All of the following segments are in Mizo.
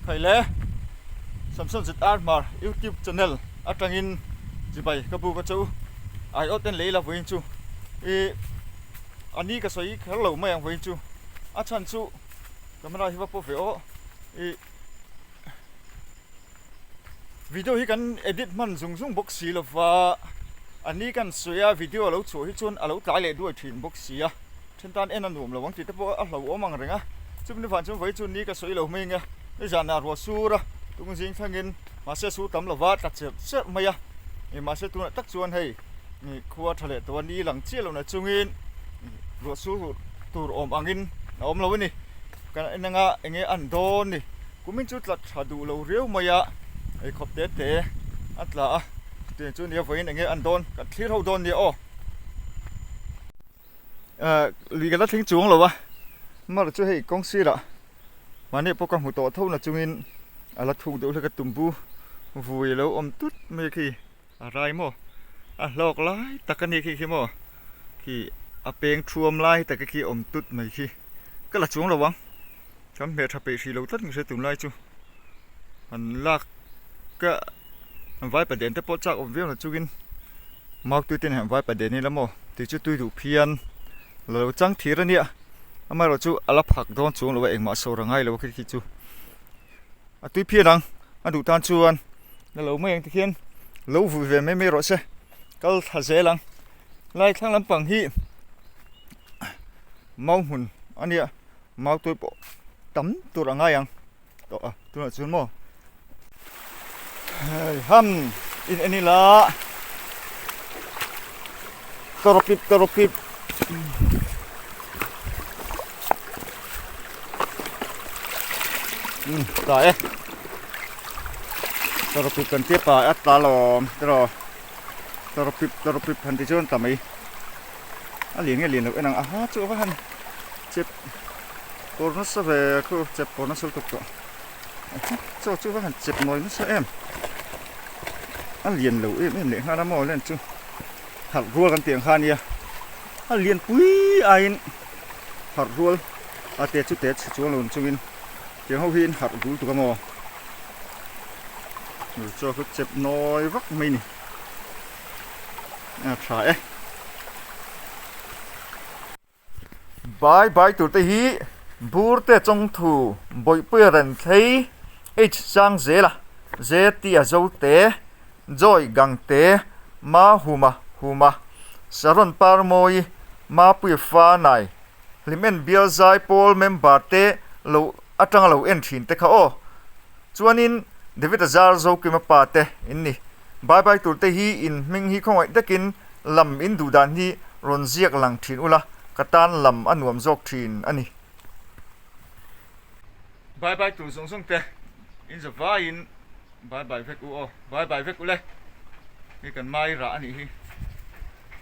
Khaile Samson ZR Hmar YouTube channel atangin chibai ka buk a che u. Aiawt en lei la vawiin chu i a ni ka sawi kher lo mai ang vawiin chu a chhan chu camera hi va pawh ve aw i Video hi kan edit hman zung zung bawk si lova, a ni kan sawi a video a lo chhuah hi chuan a lo tlai leh duai thin bawk si a, then tan en a nuam lo ang tih te pawh a hlauhawm ang reng a, chumi ni vang chuan vawi chu ni ka sawi lo mai ang e, nizanah ruah sur a tung zing thlangin mahse sur tam lova tla cherh cherh mai a, mahse tunah tak chuan hei khua tha leh tawh a ni lang chiah lohna chungin ruah sur tur awm angin a awm lo a ni, kan en anga enge an dawn ni. Kumin chu tla tha duh lo riau mai a, eikhawp te te a tla a, chutiang chu nia vawiin enge an dawn kan thlir ho dawn nia aw. Ahh lui ka la thleng chuang lo a, mar chu hei kawng sirah mahni pawh ka hmu tawh tho na chungin a la thuk deuh hlek a tumbu vui a lo awm tut mai khi a rai maw a hlawk lai tak a nih khi khi maw khi a peng thuam lai tak khi awm tut mai khi ka la chuang lo ang. Kan hmeh tha peih hrih lo tlat nge tunlai chu han lak ka vai paden te pawh chak awm viau na chungin mau tui te nen vai paden ila maw tih chu tui duh phian la lo chang thir a nia amaherawh chu a la phak dawn chuang lo a engmah sawr a ngai lo a khi khi chu a tui phian ang a duh tan chuan la lo mai ang tikhian lo vui ve mai mai rawh se kal thla zel ang lai thlang lampang hi mau hmun a nia. Mau tui pawh tam tur a ngai ang tawh a tunah chuan maw hei ham in en ila tawrpip tawrpip um ta e tawrpip kan tia pa a tla lawm tiraw tawrpip tawrpip han ti chuan ta mai a lian nge lian loh en ang aha chu a va han chep kawr nasa ve khu chep kawr nasa lutuk tawh chaw chu va han chep nawi nasa em a lian lo em em leh nghal a maw len chu harh rual kan tih ang kha ania a lian pui aiin harh rual a te chu te chhe chuang lo chungin tiang ho hi in harh dul tuk a maw chaw chu chep nawi vak mai a ni a tha e. Bai bai tur te hi bur te chawngthu bawihpuia ran thlei H sang zela Z tia zo te Joy gang te Ma huma huma Saron parmawi Mapuia fa nai Hlimen bial zai pawl member te lo atanga lo en thin te kha aw Chuanin David a zar Zokima pa te in ni. Bai bai tur te hi in hming hi khawngaih takin lam in duh dan hi rawn ziak lang thin ula, ka tan lam a nuam zawk thin a ni. Bai bai tur zawng zawng te in za vaiin bai bai vek u aw, bai bai vek ule. Hei kan mai rah a nih hi,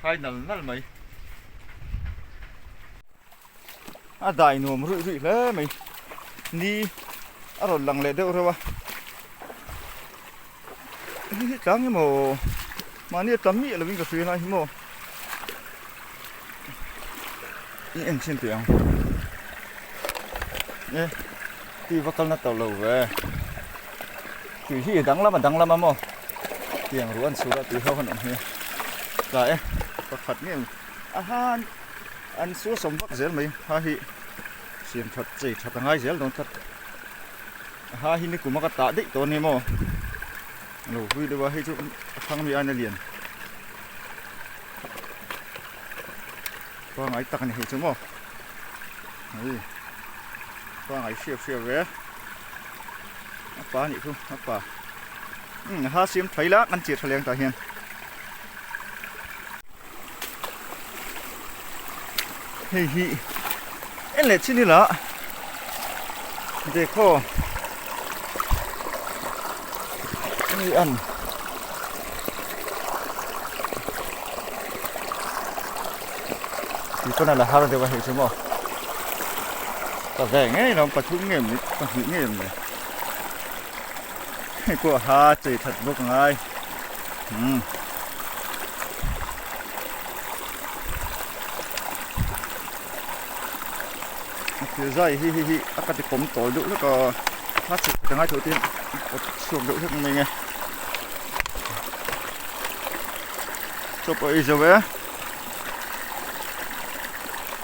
khai nal nal mai. A dai nuam ruih ruih hle mai ni a rawn lang leh deuh reuh a hei hi tlang emaw mahni a tam miah lovin ka hria lai hi maw i en chhin teh ang e tui va kalna tawh lo ve tui hi a danglam a danglam a maw tiang ruah an chhur a tui ho han awm hi tla e pakhat nge a han. An sual sawm vak zel mai ha hi siam that chei that a ngai zel dawn tlat ha hi nikum a ka tah daih tawh a ni maw lo hlui deuh a hei chu a thang mi aina lian pangai tak a ni hei chu maw hei pangai hriau hriau ve a pa a nih chu a pa umm ha siam tha ila kan chirh tha leng tah hian. Hei hi en leh chin ila dekhaw hei an tih pawn a la har deuh a hei chu maw ka ve ngei lo pathum nge awm pahnih nge awm le hei pawh ha chei that bawk a ngai umm. A thil zai hi hei hi a ka ti pawm tawl deuh hlek a. Kha chhuk ka ngai tho tin pawt chhuak deuh hlek mai nge. Chaw pawh ei zo e.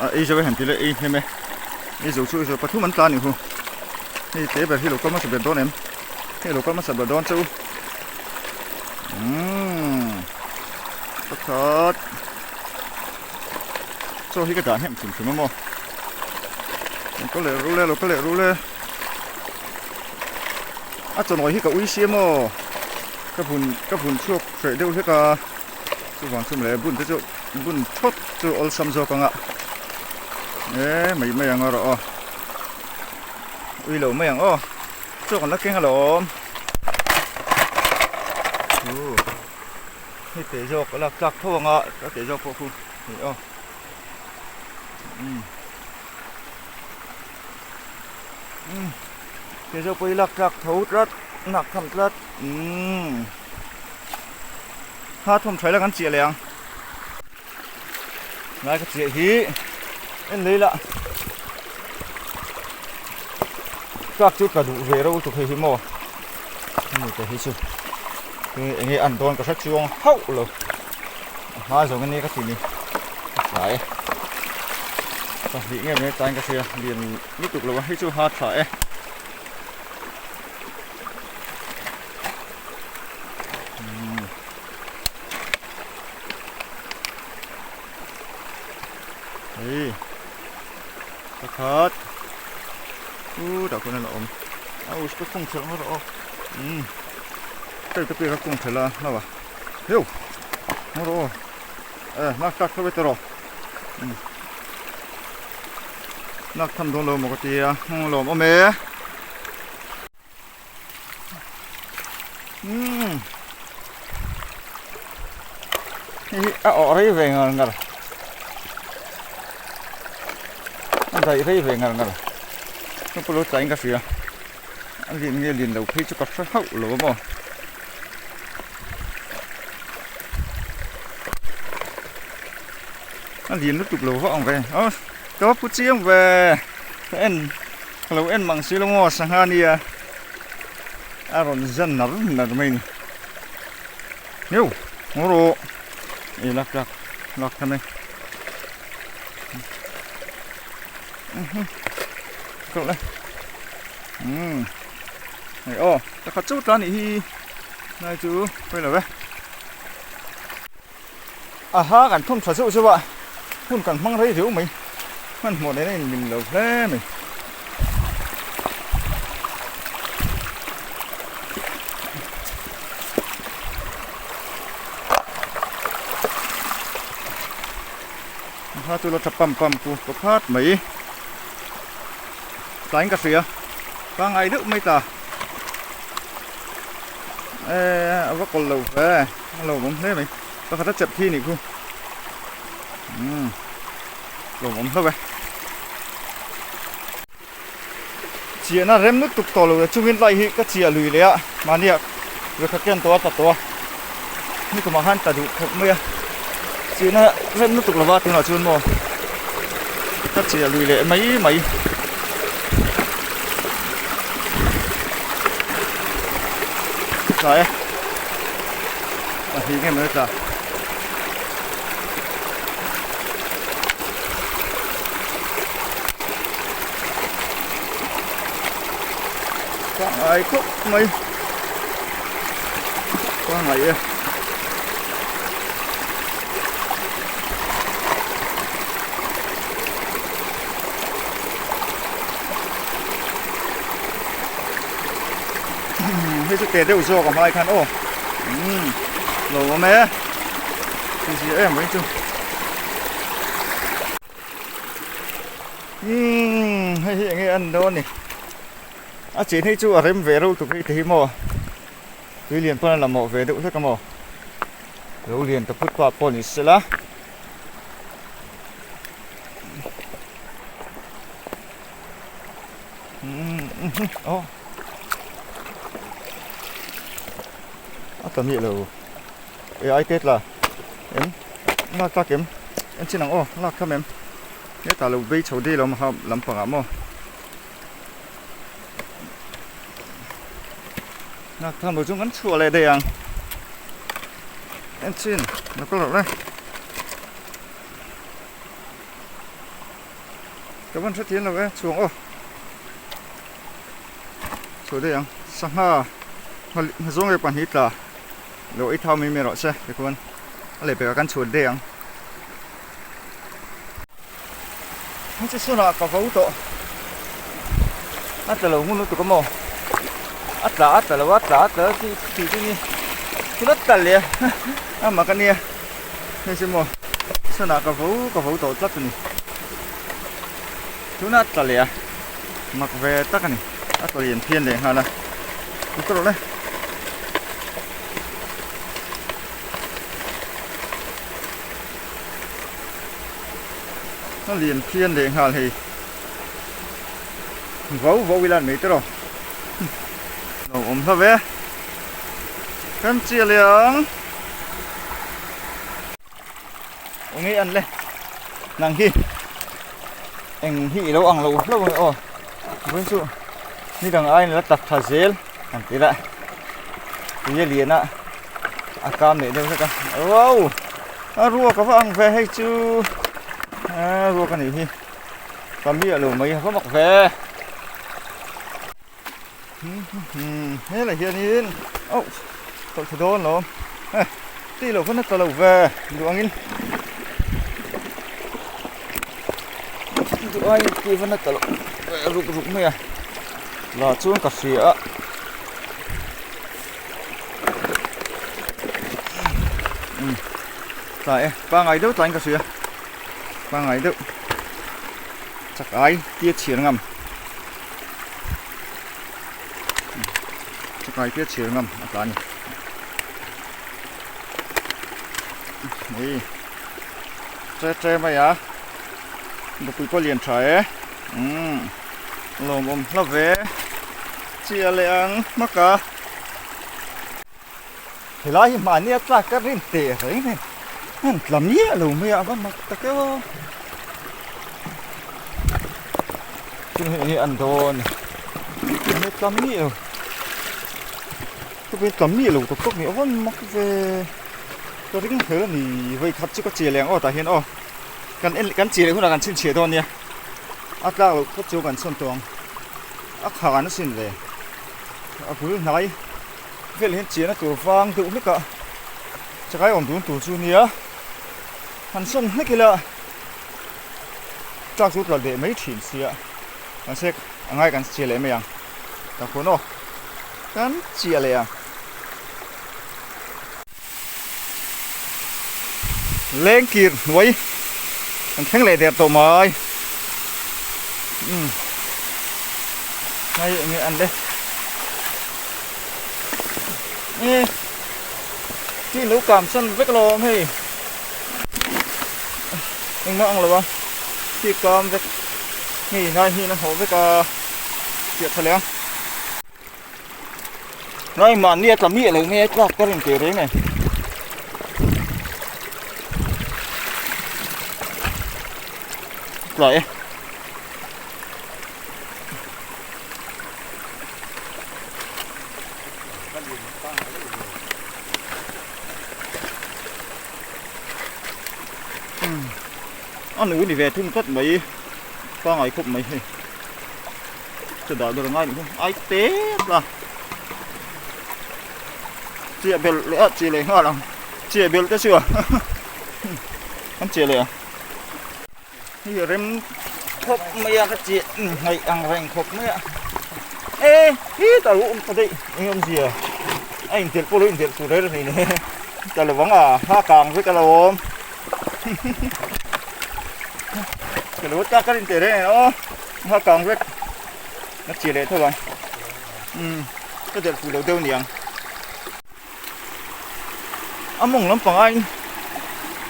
A ei zo e han ti leh ei hnem e. Ei zo chu ei zo pathum an tla a nih hu. Hei te ber hi lo kal hmasa ber dawn em? Hei lo kal hmasa ber dawn cheu. Umm pakhat chaw hi ka dah hnem hrim hrim a maw. Lo kal leh rul e lo kal leh rul e. A chawnawi hi ka ui si emaw ka vun ka vun chhuak hreh deuh hlek a chuvang chu mawle bun te chu bun thawt chu awlsam zawk anga e mai mai ang erawh aw ui lo mai ang aw chaw kan la keng alawm chu hei teh zawk a lak tlak tho anga a teh zawk pawh khu hei aw umm. Umm kei zawk pawh hi lak tlak tho tlat nak tham tlat umm ha thawm thaih la kan chiah leh ang lai ka chiah hi en lei lah tlak chu ka duh ve reuh lutuk hei hi maw hemi te hi chu eng nge an dawn ka hre chuang hauh lo. A hma zawng ania ka ti ni a tla e pahnih nge mai tain ka hria lian lutuk lo a hei chu ha tha e umm hei pakhat u dah khawn a la awm a us ka khung thelh ngawt a aw umm hei te pek a khung thelh a hlauh a. Hiu Ngaw rawh aw e lak tak tho ve tawh rawh umm lak tham dawn lo maw ka ti a hnung lawm awm e umm hei hi a awh rei ve ngar ngar a daih rei ve ngar ngar ka pawh lo tlaiin ka hria a lian nge lian lo phei chu ka hre hauh lo a maw. A lian lutuk lo vak ang ve aw ka va pu chiang ve ka en ka lo en mang si lo maw sangha nia a rawn zan nar nar mai ni heu ngaw rawh e lak lak lak tham e ka le umm hei aw pakhat chu tla nih hi lai chu pawi lo e. A ha kan thum tha zeuh zeuh a, hun kan hmang rei riau mai, hmanhmawh nen a inmin lo hle mai. A ha chu la tha pam pam ku pakhat mai, tlaiin ka hria, pangngai deuh mai ta, eh a va kawlh lo ve. A lo awm hle mai pakhat a chep thi nih khu umm lawm awm hlauh e chiahna rem lutuk tawh lo chungin lai hi ka chiah lui leh a mahnia vekha ken tawh a tla tawh a nikumah khan tla duh khawp mai a chiahna rem lutuk lova tunah chuan maw ka chiah lui leh mai mai. Tlai e. Pahnih nge mai tla. Pangai khawp mai. Pangai e. Hei chu teh deuh zawk a hmai khan aw umm lo awm e chi zia em mai chu umm hei hi enge an dawn ni a chen hi chu a rem ve reuh tuk hei te hi maw tui lian pawn a la mawh ve deuh hlek a maw lo lian ta phut pah pawh ni sela. Aw a tla miah lo e ai te tla em lak tlak em en chin ang aw lak tham em hetah lo vei chho daih lo ha lampangah maw. Nghak tham lo chu kan chhuah leh daih ang. En chin lo kal rawh le. Ka van hrethiam lo e chhuang aw. Chhuah daih ang. Sangha nghazawng leh pahnih tla lo ei thau mai mai rawh se tikhuan a lehpekah kan chhuah daih ang. Hei chu sunah ka vo tawh a tla lo ngun lutuk a maw a tla a tla lo a tla a tla lo tih tih chu ni thil a tla leh a a mak a nia hei chu maw sunah ka vo ka vo tawh tlat a ni tunah a tla leh a mak ve tak a ni a tla lian phian leh nghal a ka rawh le. A lian phian leh nghal hei vau vau ila an mai tawh lo awm hla ve kan chiah leh ang eng nge an le nang hi eng hi ilo ang lo hlauh ang aw vawiin chu ni dang aiin la tak tha zel an ti la tui a lian a. a kam leh deuh hlek a wow a ruak a va ang ve hei chu a ruak a nih hi ka miah lo mai a va mak ve helai hianin oh tawlh thla dawn lo eh tih loh pawn a tla lo ve duh angin duh aiin tih pawn a tla lo ve ruk ruk mai a la chuan ka hria a. Tlai e pangai deuh tlaiin ka hria pangai deuh chak ai tia chhir ngam chak ai tia chhir ngam a tla a ni hei tre tre mai a nupui pawh lian tha e umm lawmawm hla ve chiah leh ang hmak a. Helai hi mahni a tlak ka rin teh reng a ni. An tla miah lo mai a, a va mak tak e aw. Chu hei hi an dawn a ni. An tla miah lo. Chuvangin tla miah lo tak tak a ni. A va mak ve. Ka ring hlel a ni. Vawi khat chu ka che leh ang aw tah hian aw. Kan en kan che leh hunah kan chhinchhiah dawn nia. A tlak loh phawt chu kan chhawn tawh ang. A khan asin le. A bul hnai. Vel hian chiahna tur vang deuh hlek a chakai awm dun tur chu nia han sawn hlek ila tlak chu tla leh mai thin sia mahse a ngai kan chiah leh mai ang tak hun aw kan chiah leh ang. Lengkir hnuai kan thleng leh der tawh mai umm hei enge an le e khi lo kam san vek alawm hei engmah ang lo a khi kam vek hei lai hi a hnawh vek a chiah tha leh ang. Ngai mahni a tla miah lo mai a tlak ka rin teh reng e. Tla e. A nu ni ve thung tlat mai pangai khawp mai hei. Chu dah ber ngai nih chu ai tep a chiah belh leh a chiah leh nghal ang chiah belh te chu a an chiah leh a hei rem khawp mai a ka chiah ngaih ang reng khawp mai a e hi ta lo awm ta daih eng awmzia a intelh pawh lo intelh tur reng reng a ni ta lo vang a ha kang vek a lo awm ka lo tak a intelh reng aw. A kang vek a chi leh tho ang umm ka delh fuh lo deuh niang a mawng lampang aiin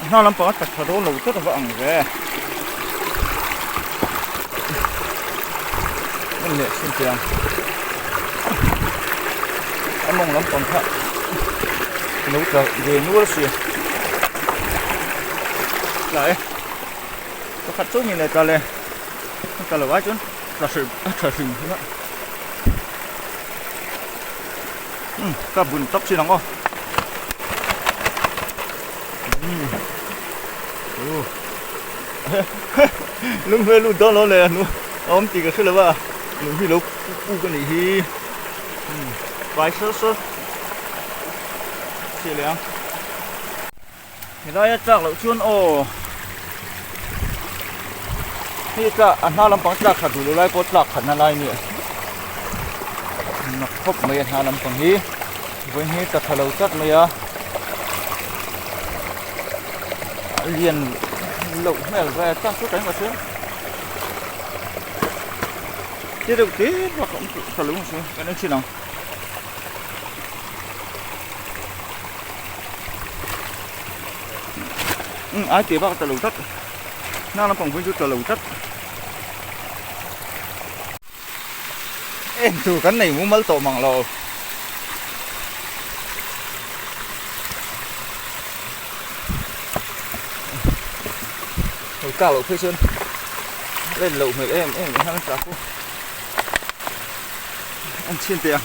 a hna lampang a tak tha dawn lo tlat a va ang ve en leh chhun chiang a mawng lampang kha lo tla ve nual si tla e pakhat chu ni leh tla le. Ka lo ai chuan tla hrim a tha hrim hrim a. Umm ka bun tawp chin ang aw. Umm uh lung hmel lut dawn lo le a hnu a awm tih ka hre lo a lung hi lo puk a nih hi umm fai sawr sawr chhiah leh ang. Helaia tlak loh chuan aw hei tlak a hna lampang tlak khat duh loh lai pawh tlak khatna lai nia nak khawp mai a hna lampang hi vawiin hi tla tha lo tlat mai a a lian loh hmel ve tlak chu ka engmah hria te deuh te bak a awm tha lo ang chu kan en chhin ang. Umm ai tih bak a tla lo tlat hna lampang pawhin chu tla lo tlat en tur kan nei mumal tawh mang lo. Hei tlak loh phei chuan len loh hmel em em hian a tla fo. An chhin teh a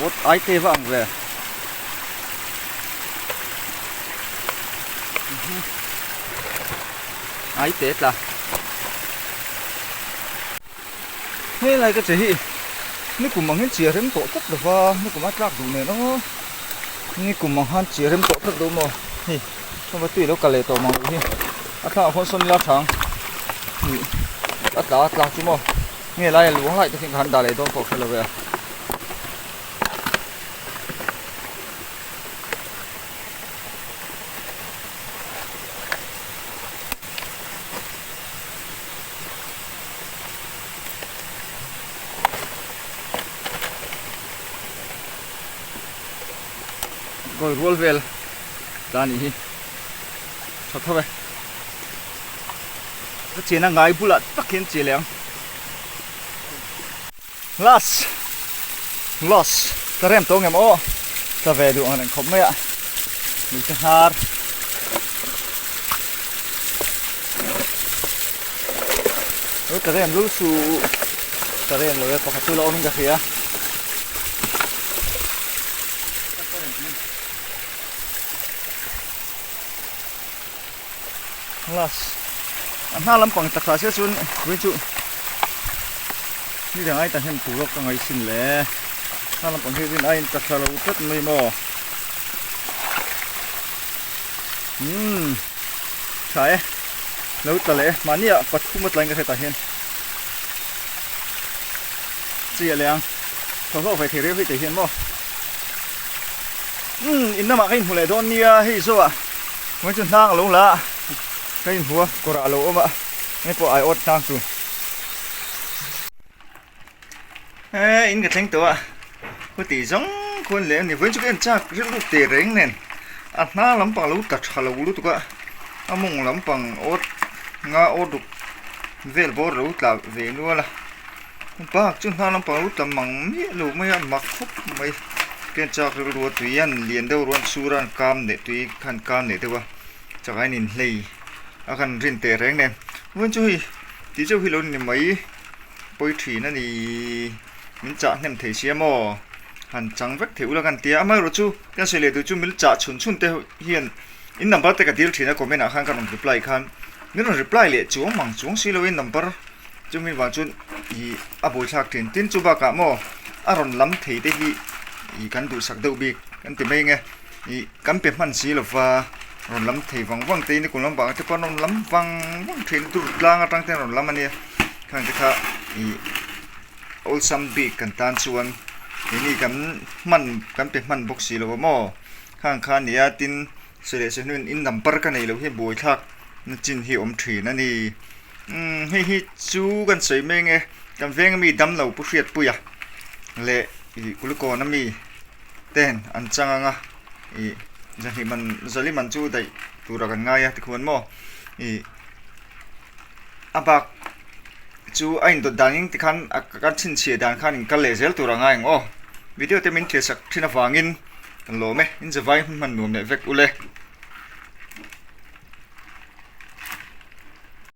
what ai te va ang ve ai te tla hei lai ka che hi nikum ang hian chhia rem tawh tlat lova nikum a tlak duh nen aw nikum ang khan chhia rem tawh tlat lo maw hei heng va tui lo kal leh tawh mang loh hi a thlangah khawn sawn ila thang a tla a tla chu maw. Nge lai a luang lai te khi ka han dah leh dawn pawh hre lo ve a. Goal rual vel ta anih hi tha tho e. Ka chena ngai bulah tak hian che leh ang. Last loss ka rem tawh ngem aw ka ve duh ang reng khawp mai a mite hnar ka rem lul su ka rem lo e pakhat chu la awm in ka hria. Glass a hma lampang taksa sia chuan tui chu ni dang ai ta hnem tur rawk ka ngaih sin le hma lampang hi rin aiin taksa lo tlat mai maw umm tha e lo tla leh e mahni ah pathum a tlain ka hretah hian chiah leh ang thawhlawh ve thei reuh hi tih hian maw umm in lamah ka inhmu leh dawn nia hei zawh ah. Hmui chu hnang a lo la a, ka inhmu a, kawrah a lo awm a, hei pawh aiawt hnang chu. He in ka thleng tawh a, khaw tih zawng khawn leh a ni, vawiin chu ka en chak rilru teh reng nen a hnang lampang a lo tla tha lo lutuk a, a mawng lampang awt nga awt ruk vel bawr a lo tla ve nual a, bak chu hnang lampang a lo tla mang miah lo mai a, mak khawp mai. Ka en chak rilru a tui an lian deuh ruan sur a an kam leh tui kha an kam leh deuh a chak a in hlei a kan rin teh reng nen vawiin chu hei tih chauh hi lo ni mai. Pawi thin a ni, min chah hnem thei sia maw? Han chang vek thei ula kan tia, amaherawh chu kan sawi leh duh chu min chah chhun chhun te hian in number te ka dil thin a comment ah khan ka rawn reply khan min rawn reply leh chuang mang chuang si lo in number chu mi vang chuan ih a buaithlak thin tin chu bakah maw a rawn lam thei te hi ih kan duhsak deuh bik kan ti mai nge ih kan pe hman si lova rawn lam thei vang vang te in kum lampang te pawh an rawn lam vang vang thin tur tlang atang te an rawn lam a nia. Khang te kha ih awlsam bik kan tan chuan keini kan hman kan pe hman bawk si lo a maw khang kha a ni a tin sawi leh sawi hnuin in number ka nei loh hi buaithlak na chin hi a awm thin a ni umm hei hi chu kan sawi mek e kan veng ami damlo pu hriatpuia leh ih kulikawn ami ten an chang ang a ih zahnih man zali man chu daih tura kan ngai a tikhuan maw ih. A bak chu a indawt danin tikhan a kan chhinchhiah dan khan in kal leh zel tur a ngai ang aw. Video te min thlir sak thin avangin kan lawm e, in zavai hman nuam leh vek ule.